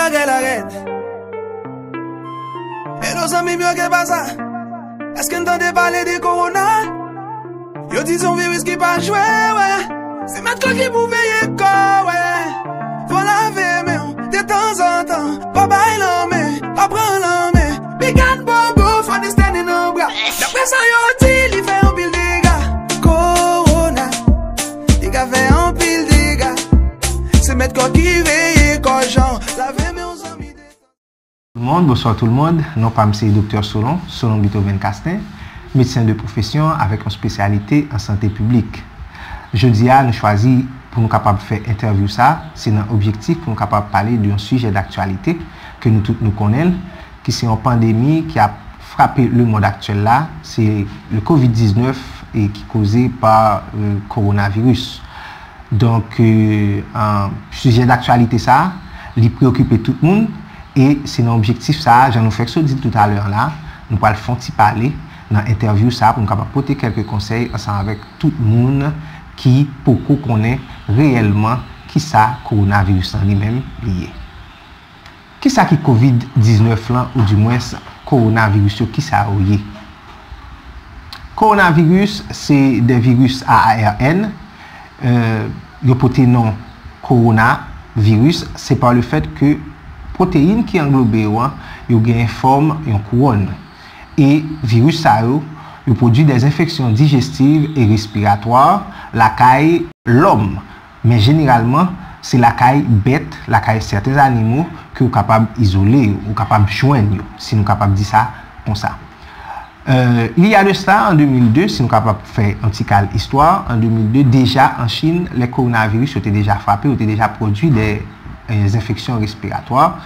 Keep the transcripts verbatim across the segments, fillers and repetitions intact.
Bagay la rèd. Hello zanmi m yo, ke pasa? Èske n tande pale de kowona? Yo di se yon viris ki pa jwe, wè. Se mèt kò ki pou veye kò, wè. Fò lave men w detanzantan. Pa bay lanmen, pa pran lanmen. Big and bobo, fò distène nan bra. Daprè sa yo di, li fè anpil dega. Kowona, li ka fè anpil dega. Se mèt kò ki veye kò jan. Lave men w zanmi. Tout le monde, bonsoir tout le monde. Non pa m se Doktè Solon, Solon Beethoven Castin, medsen de pwofesyon avèk yon espesyalite an sante piblik. Jodi a, nou chwazi pou nou kapab fè entèvyou sa, se nan objektif pou nou kapab pale de yon sijè daktyalite ke nou tout nou konnen l, ki se yon pandemi ki ap frape lemonn aktyèl la, se le kovid diznèf e ki koze pa, euh, kowonaviris. Donk, euh, euh, sijè daktyalite sa, li preokipe tout moun, e se nan objektif sa, jan nou fèk sot di l toutalè a la, nou pral fè yon ti pale nan entèvyou sa pou nou kapab pote kèlke konsèy ansanm avèk tout moun ki poko konnen reyèlman kisa kowonaviris lan li menm li ye. Kisa ki kovid diznèf lan, oudimwens kowonaviris yo, kisa yo ye? Kowonaviris se de viris a ARN, euh, yo pote non kowonaviris, se pa le fèt ke pwoteyin ki anglobe yo an, yo genyen fòm yon kouwòn. E viris sa yo, yo pwodui de enfeksyon dijestiv e respiratwa lakay lòm. Men jeneralman, se lakay bèt, lakay sèten zanimo ke ou kapab izole yo, ou kapab jwenn yo, si nou kapab di sa konsa. Euh, il y a de cela, an de mil de, si nou kapab fè yon ti kal istwa, an de mil de, deja an Chin, lè kowonaviris yo te deja frape, yo te deja pwodui de, euh, enfeksyon respiratwa.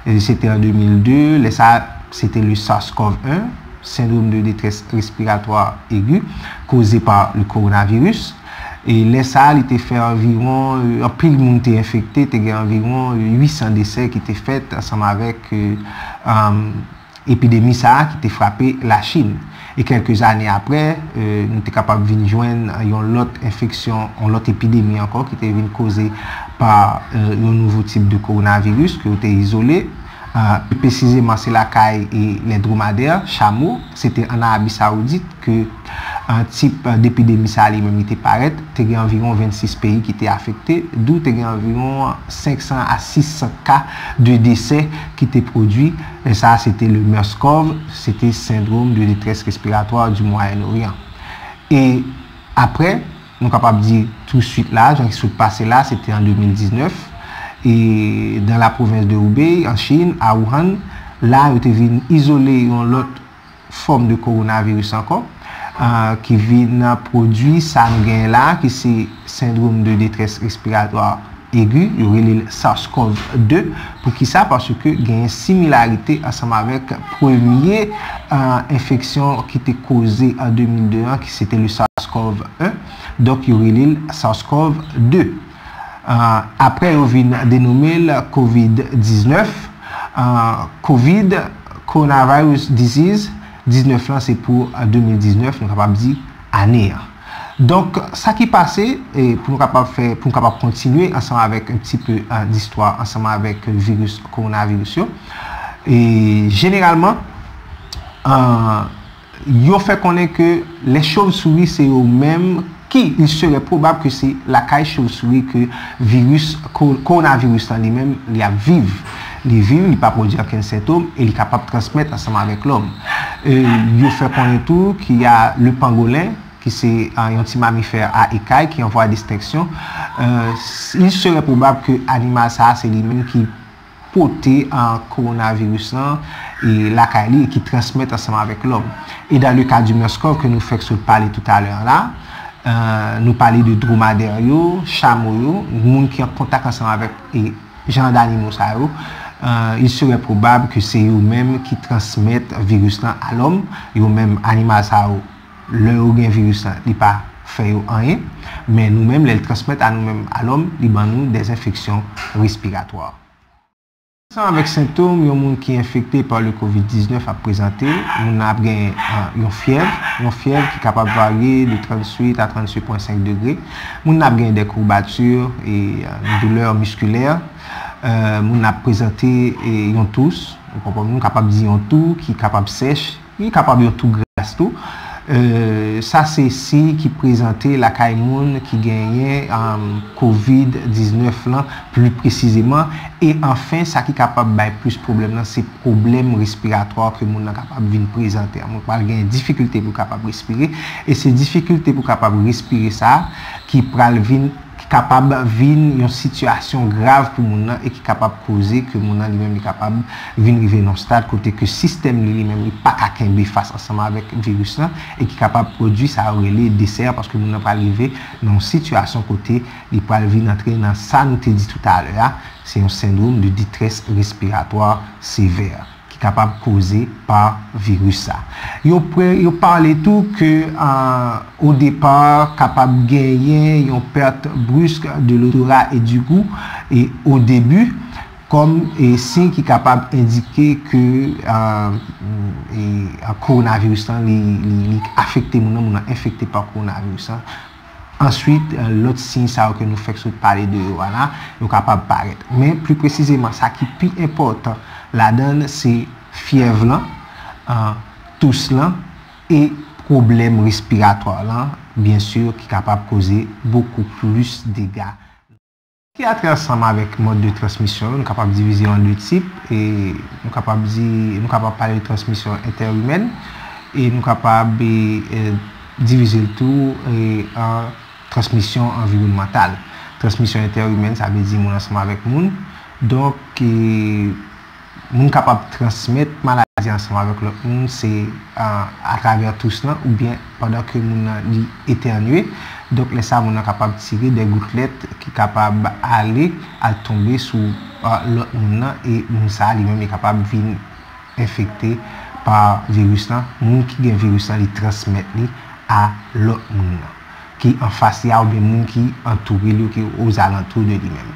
E se te an de mil de, lè sa, se te le SARS-CoV un, syndrome de détresse respiratoire aiguë, causé par le coronavirus. E lè sa a, li te fè anviwon, euh, anpil moun te enfekte, te gen anviwon, euh, uit san desè ki te fèt ansanm avèk, euh, euh, epidemi sa a ki te frape Lachin. E kèlke zane apre, euh, nou te kapab vin jwenn yon lòt enfeksyon, yon lòt epidemi ankò ki te vin koze pa, euh, yon nouvo tip de kowonaviris ke yo te izole. Euh, pi presizeman, se lakay e lè dwomadè, chamo, se te an Arabi Sawoudit ke, euh, tip, euh, depidemi sa a li menm li te parèt. Te gen anviwon vennsis peyi ki te afekte, dou te gen anviwon senk san a sis san ka de desè ki te pwodui. E sa, se te le MERS-CoV, se te syndrome de détresse respiratoire du Moyen-Orient. E apre, nou kapab di touswit la, jan ki sot pase la, se te an de mil diznèf, e dans la province de Hubei, an Chin, a Wuhan, la, yo te vin izole yon lòt fòm de kowonaviris ankò, euh, ki vin pwodui sa nou genyen la, ki se syndrome de détresse respiratoire aiguë, yo rele l SARS-CoV de. Poukisa? Paske genyen similarite ansanm avèk premye, euh, enfeksyon ki te koze an de mil de an, ki se te le SARS-CoV un. Donk, yo rele l SARS-CoV de. Euh, apre, yo vin denome l kovid diznèf. Euh, kovid, coronavirus disease, diznèf lan, se pou, euh, de mil diznèf, nou kapab di ane an. Donk, sa ki pase, e pou nou kapab fè, pou nou kapab kontinye ansanm avèk un petit peu, euh, d'histoire, ansanm avèk viris, kowonaviris yo. E jeneralman, euh, yo fè konnen ke les chauves-souris se yo menm ki, il serait probable que se lakay chauve-souris ke viris, ko-, kowonaviris lan li menm, li ap viv. Li viv, li pa pwodui okenn sentòm e li kapab transmèt ansanm avèk lòm. E yo fè konnen tou ki a le pangolen, ki se, ah, yon ti mamifè a ekay ki an vwa destenksyon. Euh, il serait probable que animal sa a se li menm ki pote, ah, kowonaviris lan, e lakay li e ki transmèt ansanm avèk lòm. E dans le cas du MERS-CoV ke nou fèk sot pale toutalè a la, euh, nou pale de dwomadè yo, chamo yo, moun ki an kontak ansanm avèk, e, jan danimo sa yo, euh, il serait probable que se yo menm ki transmèt viris lan a lòm. Yo menm, animal sa yo, lè yo gen viris lan, li pa fè yo anyen, men nou menm, lè l transmèt a nou menm, a lòm, li ban nou des infections respiratoires. Ansanm avèk sentòm yon moun ki enfekte pa le kovid diznèf ap prezante, moun nan ap gen, ah, yon fyèv, yon fyèv ki kapab varye de tranntuit a tranntuit pwen senk degre. Moun nan ap gen de kourbati e, ah, doulè miskilè. Eh, moun nan ap prezante, eh, yon tous, ou konprann, nou kapab di yon tou ki kapab sèch, li kapab yon tou gras tou. Eh, sa se siy ki prezante lakay moun ki genyen, um, kovid diznèf lan pli presizeman. E anfen, sa ki kapab bay plis pwoblèm nan, se pwoblèm respiratwa ke moun nan kapab vin prezante. Moun pral gen difikilte pou kapab respire. E se difikilte pou kapab respire sa ki pral vin ki kapab vin yon sitiyasyon grav pou moun nan e ki kapab koze ke moun nan li menm li kapab vin rive nan yon stad kote ke sistèm li li menm li pa ka kenbe fas ansanm avèk viris lan e ki kapab pwodui sa yo rele desè paske moun nan pral rive nan yon sitiyasyon kote li pral vin antre nan sa nou te di toutalè a, se yon sendwòm de detrès respiratwa sevè ki kapab koze pa viris sa. Yo, pre, yo pale tou ke uh, o depa kapab genyen yon pèt brisk de l'odorat et du goût et au début kòm e siy ki kapab endike ke uh, e, uh, kowonaviris lan li, li, li afekte moun nan, moun nan enfekte pa kowonaviris lan. Answit, lòt siy sa yo ke nou fèk sot pale de yo a la, yo kapab parèt. Men pli presizeman, sa ki pi enpòtan ladan l, se fyèv lan, tous lan e pwoblèm respiratwa lan, byen si, ki kapab koze bokou plis dega. Ki antre ansanm avèk mòd de transmisyon yo, nou kapab divize yo an de tip, e nou kapab di, nou kapab pale de transmisyon entèimèn, e nou kapab e, e, divize l tou e, an transmisyon anviwònmantal. Transmisyon entèimèn, sa vle di moun ansanm avèk moun. Donk, e, moun kapab transmèt maladi ansanm avèk lòt moun, se a, atravè tous lan oubyen pandan ke moun nan li etènye. Donk, lè sa, moun nan kapab tire de goutlèt ki kapab ale, al tonbe sou a, lòt moun nan, e moun sa a li menm li kapab vin enfekte pa viris lan. Moun ki gen viris lan, li transmèt li a lòt moun nan ki anfas li a oubyen moun ki antoure l yo, ki ozalantou de li menm.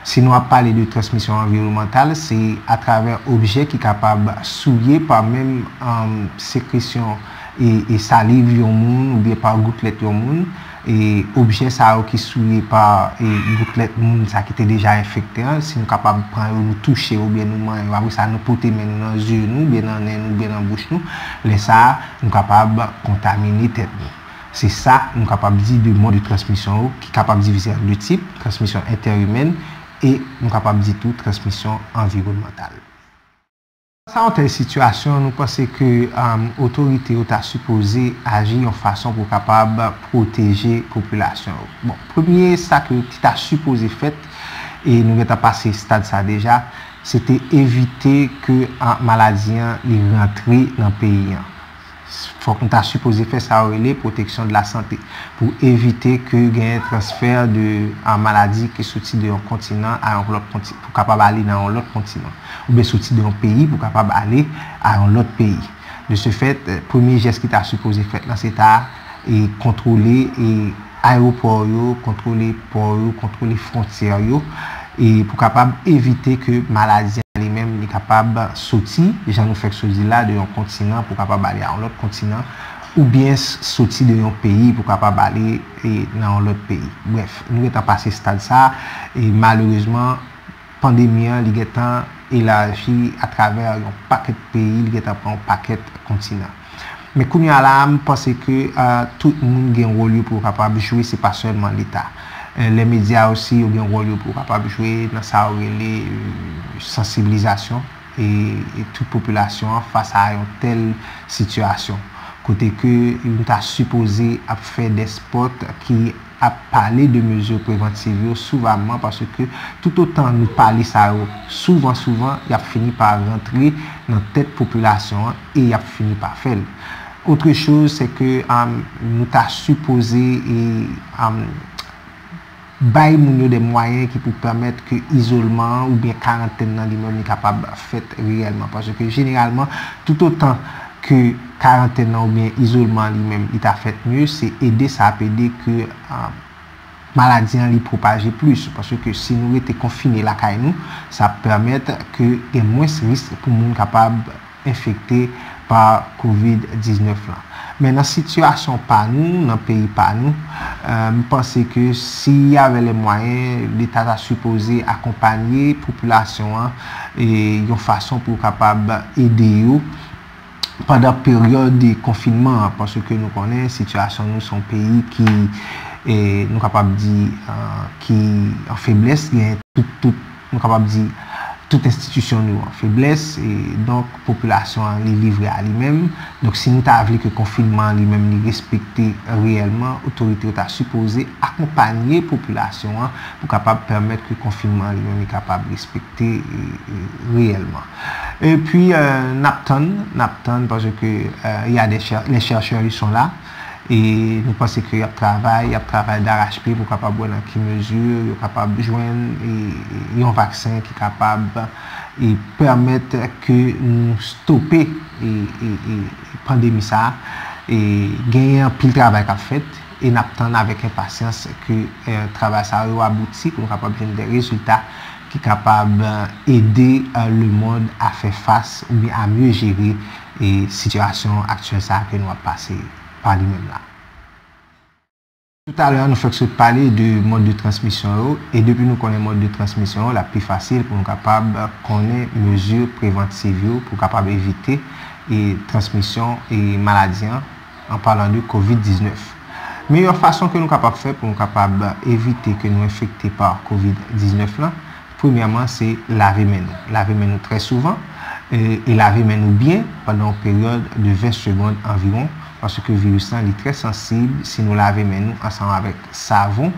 Si nou ap pale de transmisyon anviwònmantal, se atravè objè ki kapab souye pa menm um, sekresyon e, e saliv yon moun oubyen pa goutlèt yon moun. E objè sa yo ki souye pa e, goutlèt moun sa ki te deja enfekte an, si nou kapab pran yo, nou touche yo oubyen nou manyen yo, apre sa nou pote men nou nan zye nou, oubyen nan nen nou, oubyen nan bouch nou, lè sa a, nou kapab kontamine tèt nou. Se sa nou kapab di de mòd de transmisyon yo ki kapab divize an de tip, transmisyon entèimèn e nou kapab di tou transmisyon anviwònmantal. Sa yon tèl sitiyasyon, nou panse ke um, otorite yo ta sipoze aji yon fason pou kapab pwoteje popilasyon yo. Bon, premye sa ke ki ta sipoze fèt, e nou gentan pase stad sa deja, se te evite ke a, maladi an li rantre nan peyi an. Fòk nou ta sipoze fè sa yo rele pwoteksyon de la sante pou evite ke genyen transfè de a, maladi ki soti de yon kontinan a yon lòt kontinan, pou kapab ale nan yon lòt kontinan, oubyen soti de yon peyi pou kapab ale a yon lòt peyi. De ce fait, premye jès ki ta sipoze fèt lan se ta e, kontwole e, ayewopò yo, kontwole pò yo, kontwole fwontyè yo, e pou kapab evite ke maladi an li menm li kapab soti, jan nou fèk sot di la, de yon kontinan pou kapab ale a yon lòt kontinan, oubyen soti de yon peyi pou kapab ale e, nan yon lòt peyi. Brèf, nou gentan pase stad sa, e malerezman, pandemi an, li gentan elaji atravè yon pakèt peyi, li gentan pran yon pakèt kontinan. Men kounye a la, m panse ke uh, tout moun gen wòl yo pou yo kapab jwe, se pa sèlman Leta. Uh, lè medya osi, yo gen wòl yo pou yo kapab jwe nan sa yo rele uh, sansibilizasyon e, e tout popilasyon an fas a yon tèl sitiyasyon. Kote ke nou ta sipoze ap fè de spòt ki ap pale de mezi prevantiv yo souvamman, paske toutotan nou pale sa yo souvan, souvan, y ap fini pa rantre nan tèt popilasyon an e y ap fini pa fè l. Autre chose, c'est que um, nou ta sipoze e, um, bay moun yo de mwayen ki pou pèmèt ke izolman an oubyen karantèn nan li menm li kapab fèt reyèlman. Paske jeneralman, toutotan ke karantèn nan oubyen izolman li menm li ta fèt mye, se ede sa ap ede ke a, maladi an li pwopaje plis. Paske si nou rete konfine lakay nou, sa ap pèmèt ke gen mwens risk pou moun kapab enfekte pa kovid diznèf lan. Men nan sitiyasyon pa nou, nan peyi pa nou, euh, m panse ke si y avait les moyens, Leta ta sipoze akonpanye popilasyon an e yon fason pou kapab ede yo pandan peryòd konfinman an, paske nou konnen sitiyasyon nou se yon peyi ki, e, nou kapab di, euh, ki an feblès, gen tout, tout, nou kapab di, tout enstitisyon nou an feblès, e donk popilasyon an li livre a li menm. Donk si nou ta vle ke konfinman an li menm li respekte reyèlman, otorite yo ta sipoze akonpanye popilasyon an pou kapab pèmèt ke konfinman an li menm li kapab respekte e, e, reyèlman. Epi, euh, n ap tann, n ap tann paske, euh, y a des cher- les chercheurs ils sont là. E nou panse ke y ap travay, y ap travay darachpye pou kapab wè nan ki mezi yo kapab jwenn e, e, yon vaksen ki kapab e pèmèt ke nou stope e, e, e pandemi sa a, e genyen anpil travay k ap fèt, e n ap tann avèk enpasyans ke, e, travay sa yo abouti pou nou kapab jwenn de rezilta ki kapab, e, ede, e, lemonn a fè fas oubyen a mye jere e sitiyasyon aktyèl sa a ke nou ap pase pa li menm la. Toutalè, nou fèk sot pale de mòd de transmisyon yo, e depi nou konnen mòd de transmisyon yo, l ap pi fasil pou nou kapab konnen mezi prevantiv yo pou kapab evite e transmisyon e maladi an, an palan de kovid diznèf. Meyè fason ke nou kapab fè pou nou kapab evite ke nou enfekte pa kovid diznèf lan, premyèman, se lave men nou. Lave men nou trè souvan, e, e lave men nou byen pandan yon peryòd de ven segonn anviwon, paske viris lan li trè sansib si nou lave men nou ansanm avèk savon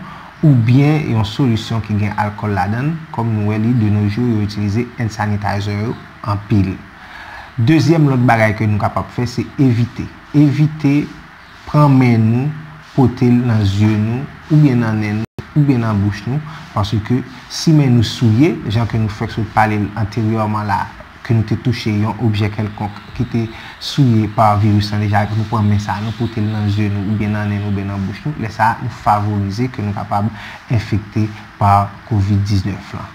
oubyen yon solisyon ki gen alkòl ladan l, kòm nou wè li de nos jours yo itilize hand sanitizer yo anpil. Dezyèm lòt bagay ke nou kapab fè se evite. Evite pran men nou, pote l nan zye nou, oubyen nan nen nou, oubyen nan bouch nou, paske si men nou souye, jan ke nou fèk sot pale l anteryèman la, ke nou te touche yon objè kèlkonk ki te souye pa viris lan deja, epi nou pran men sa a, nou pote l nan zye nou, oubyen nan nen nou, oubyen nan bouch nou, lè sa a, nou favorize ke nou kapab enfekte pa kovid diznèf lan.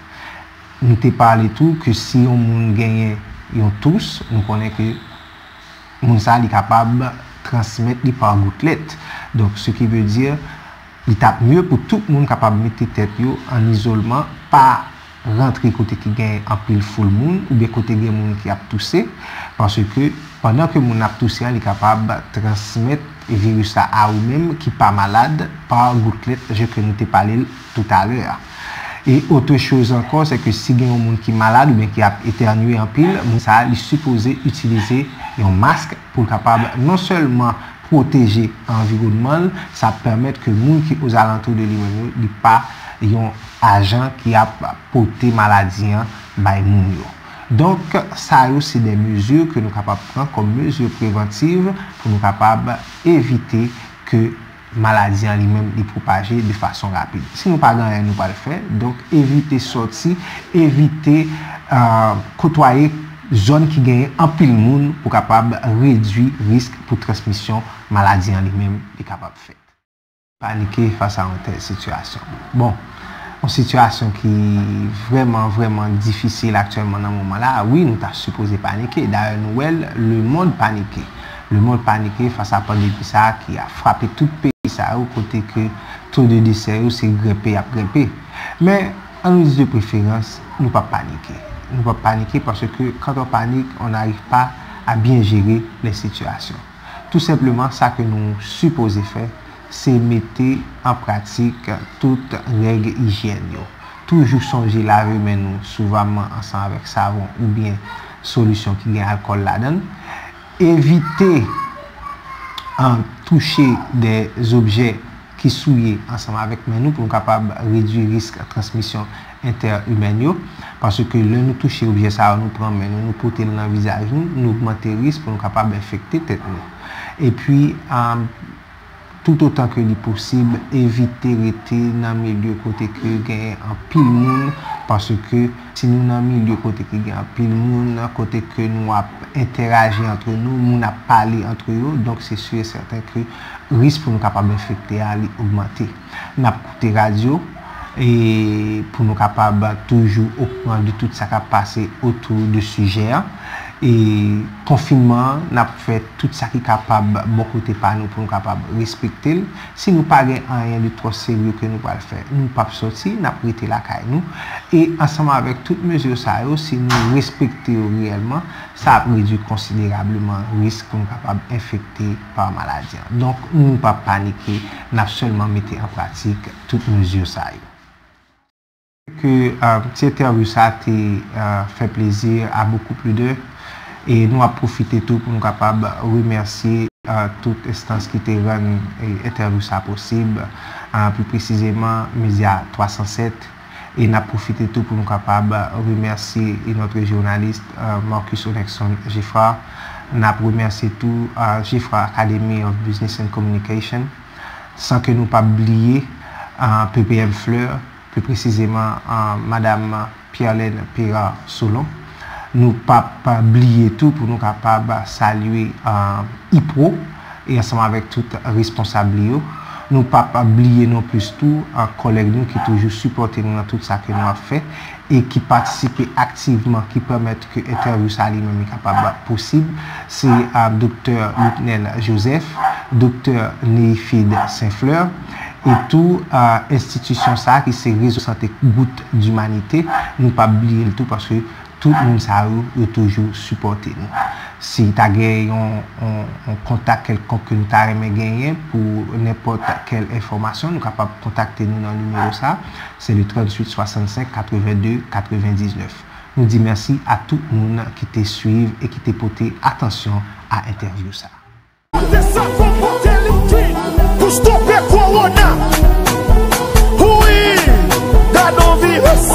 Nou te pale tou ke si yon moun genyen yon tous, nou konnen ke moun sa a li kapab transmèt li pa goutlèt. Donk, ce qui veut dire, li t ap mye pou tout moun kapab mete tèt yo an izolman, pa rantre kote ki gen anpil foul moun oubyen kote gen moun ki ap touse, paske pandan ke moun ap touse a, li kapab transmèt viris la a ou menm ki pa malad pa goutlèt, jan ke nou te pale l toutalè a. E otre choz ankò, se ke si gen yon moun ki malad oubyen ki ap etènye anpil, moun sa a, li sipoze itilize yon mask pou l kapab non sèlman pwoteje anviwònman l, sa ap pèmèt ke moun ki ozalantou de li menm yo, li pa yon ajan ki ap pote maladi an bay moun yo. Donk, sa yo se de mezi ke nou kapab pran kòm mezi prevantiv pou nou kapab evite ke maladi an li menm li pwopaje de fason rapid. Si nou pa gen anyen nou pral fè, donk evite sòti, evite, euh, kotwaye zòn ki genyen anpil moun pou kapab redwi risk pou transmisyon maladi an li menm li kapab fèt. Panike fas a yon tèl sitiyasyon. Bon, yon sitiyasyon ki vrèman, vrèman difisil aktyèlman nan moman la a. Wi, nou ta sipoze panike. Dayè, nou wè l, lemonn panike. Lemonn panike fas a pandemi sa a ki ap frape tout peyi sa yo, kote ke to de desè yo se grenpe y ap grenpe. Men, ann nou di de preferans, nou p ap panike. Nou p ap panike paske quand on panique, on n'arrive pas à bien gérer les situations. Tou senpleman, sa ke nou sipoze fè, se mete an pratik tout règ ijyèn yo. Toujou sonje lave men nou souvaman ansanm avèk savon oubyen solisyon ki gen alkòl ladan l. Evite, an, touche de zobjè ki souye ansanm avèk men nou pou nou kapab redwi risk transmisyon entè-imèn yo. Paske lè nou touche objè sa yo, nou pran men nou, nou pote l nan vizaj nou, nou ogmante risk pou nou kapab enfekte tèt nou. Epi, a, toutotan ke li posib, evite rete nan milye kote ke gen anpil moun, paske si nou nan milye kote ke gen anpil moun, kote ke nou ap entèraji antre nou, moun ap pale antre yo, donk se si e sèten ke risk pou nou kapab enfekte a, li ogmante. N ap koute radyo, e pou nou kapab toujou okouran de tout sa k ap pase otou de sijè a. e konfinman an, n ap fè tout sa ki kapab bò kote pa nou pou nou kapab respekte l. Si nou pa gen anyen de twò serye ke nou pral fè, nou p ap sòti, n ap rete lakay nou. E ansanm avèk tout mezi sa yo, si nou respekte yo reyèlman, sa ap redui konsiderableman risk pou nou kapab enfekte pa maladi an. Donk, nou p ap panike, n ap sèlman mete an pratik tout mezi sa yo. Ke ti entèvyou sa te fè plezi a beaucoup plus de, e nou ap pwofite tou pou nou kapab remèsye tout enstans ki te rann entèvyou sa posib, pli presizeman Medya twa san sèt, e n ap pwofite tou pou nou kapab remèsye notre journaliste Marcus Onexon Geffrard. N ap remèsye tou Geffrard Academy of Business and Communication, san ke nou p ap bliye P P M Fleur, pli presizeman Madam Pierlène Perard Solon. Nou p ap bliye tou pou nou kapab salye Ipro e ansanm avèk tout responsab li yo. Nou p ap bliye non plis tou kòlèg nou ki toujou sipòte nou nan tout sa ke nou ap fè e ki patisipe aktivman, ki pèmèt ke entèvyou sa li menm li kapab posib, se Doktè Lucknel Joseph, Doktè Neifid Saint Fleur, e tou enstitisyon sa ki se Rezo Sante Goutte d'Humanité. Nou p ap bliye l tou paske tout moun sa yo, yo toujou sipòte nou. Si ta gen yon, yon, yon kontak kèlkonk ke nou ta renmen genyen pou nenpòt kèl enfòmasyon, nou kapab kontakte nou nan nimewo sa, se le tranntuit swasannsenk katrevenndez katrevendiznèf. Nou di mèsi a tout moun ki te swiv e ki te pote atansyon a entèvyou sa. Kote sa fò kote li ki pou stope kowona. Wi, gade yon viris.